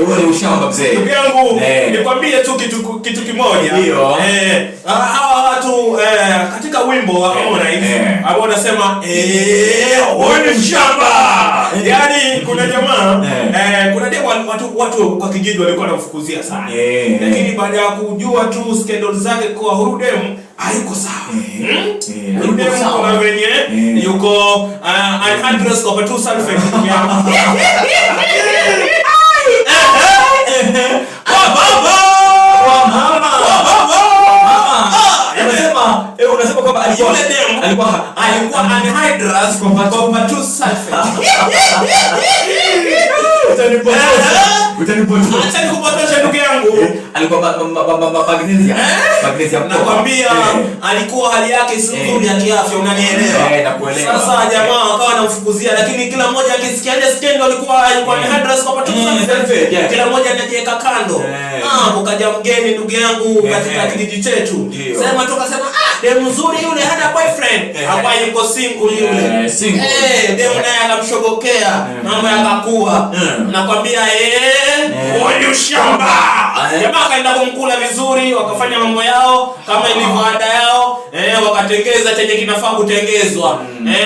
Huo ni ushamba, mzee. Ndugu yangu, nikwambie tu kitu kimoja. Ndio. Hawa watu, katika wimbo wa Harmonize ambao unasema, "Huyu ni mshamba." Yaani kuna jamaa, kuna demu, watu kwa kijiji walikuwa wanamfukuzia sana. Lakini baada ya kujua tu scandal zake kwa huyu demu hayuko sawa. Eh, Huyu demu hayuko sawa. kuna venye yuko anhydrous copper 2 sulfate, ndugu yangu. Wa baba! Wa mama. Wa baba! Mama. Ah, Unasema kwamba alikuwa yule demu alikuwa alikuwa anhydrous Copper copper 2 sulfate. Utanipotosha. Utanipotosha. Acha nikupotoshe, ndugu yangu. Alikuwa magnesium. Magnesium. Nakwambia alikuwa hali yake si nzuri ya kiafya, unanielewa? Eh, nakuelewa. Sasa jamaa wakawa wanamfukuzia, lakini kila mmoja akisikia ile scandal alikuwa anhydrous copper 2 sulfate. Sulfate, yeah. Kila mmoja anajiweka kando. Ah, kukaja mgeni, ndugu yangu, katika kijiji chetu. Sema tu kasema, "Ah, demu mzuri yule hana boyfriend." Hapa yuko single yule. Single. Demu naye akamshogokea. Mambo yakakuwa. Nakwambia, huyu shamba. Jamaa akaenda kumkula vizuri, wakafanya mambo yao kama ilivyo ada yao. Wakatengeza chenye kinafaa kutengezwa.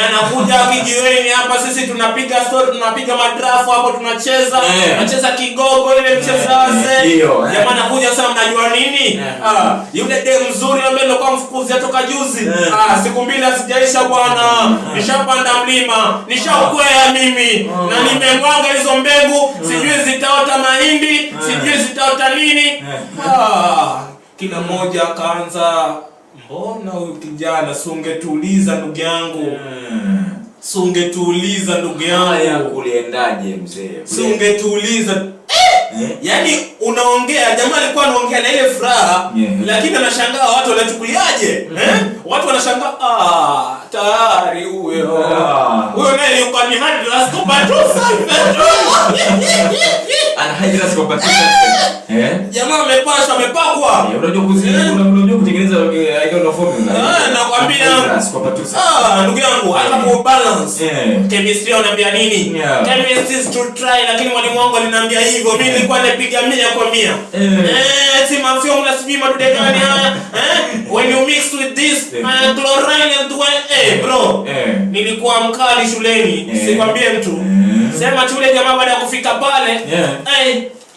Anakuja kijiweni hapa, sisi tunapiga story, tunapiga madrafu hapo, tunacheza, tunacheza kigogo, ile mchezo wa wazee. Ndio. Jamaa anakuja sasa, "Mnajua nini? Ah, yule demu mzuri ambaye nilikuwa mfukuzia toka juzi. Ah, siku 2 hazijaisha bwana. Nishapanda mlima, nishaukwea mimi na nimemwaga hizo mbegu, sijui zitaota mahindi, sijui zitaota nini." Ah, kila mmoja akaanza, "Mbona huyu kijana, sungetuliza ndugu yangu. Sungetuliza, ndugu Haya, yangu." kuliendaje, mzee? Sungetuliza. Eh? Yaani unaongea, jamaa alikuwa anaongea na ile furaha, lakini anashangaa watu wanachukuliaje? Eh? Watu wanashangaa, "Ah, tayari huyo." Huyo naye yuko anhydrous copper 2 sulfate. Anhydrous copper 2 sulfate. Eh? Jamaa amepashwa, amepakwa. Unajua unajua kutengeneza, I don't know, formula. Eh, nakwambia. Anhydrous copper 2 sulfate. Ah, ndugu yangu, hata ku balance. Chemistry unaambia nini? Chemistry is to try, lakini mwalimu wangu aliniambia hivyo. Mimi nilikuwa napiga 100 kwa 100. Si mafyongo sijui madude gani haya. When you mix with this chlorine and bro. Nilikuwa mkali shuleni, sikwambie mtu. Sema tu yule jamaa baada ya kufika pale,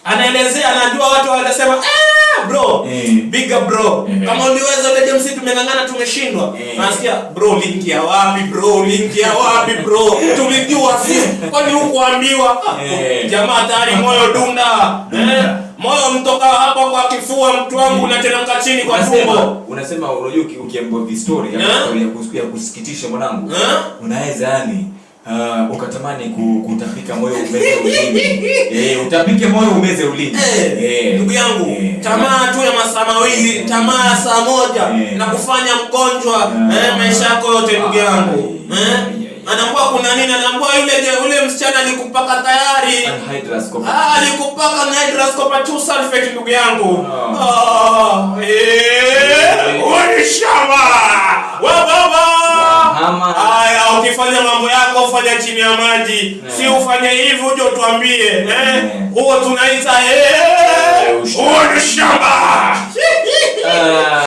anaelezea, anajua watu wanasema, "Eh, bro, bigger bro. Kama uliweza ule James, tumeng'ang'ana tumeshindwa." Nasikia, "Bro, uliingia wapi, bro? Uliingia wapi, bro? Tulijua sisi, kwani hukuambiwa?" Ah, jamaa tayari moyo dunda. Moyo mtoka hapa kwa kifua, mtu wangu, unateremka chini kwa tumbo. Unasema unajua ukiambiwa vistori Eh? story ya kusikitisha, mwanangu. Eh? Unaweza yani ukatamani kutapika moyo umeze ulimi. Utapike moyo umeze ulimi. Ndugu yangu, tamaa tu ya masaa 2, tamaa ya saa 1 na kufanya mgonjwa maisha yako yote, ndugu yangu. Anaambua kuna nini? Anaambua yule msichana alikupaka tayari. Anhydrous copper. Ah, alikupaka anhydrous copper 2 sulfate, ndugu yangu. Ah. Ah, ulishama. Wa baba. Hama. Haya, ukifanya mambo yako fanya chini ya maji. Si ufanye hivi uje utuambie. Huo tunaita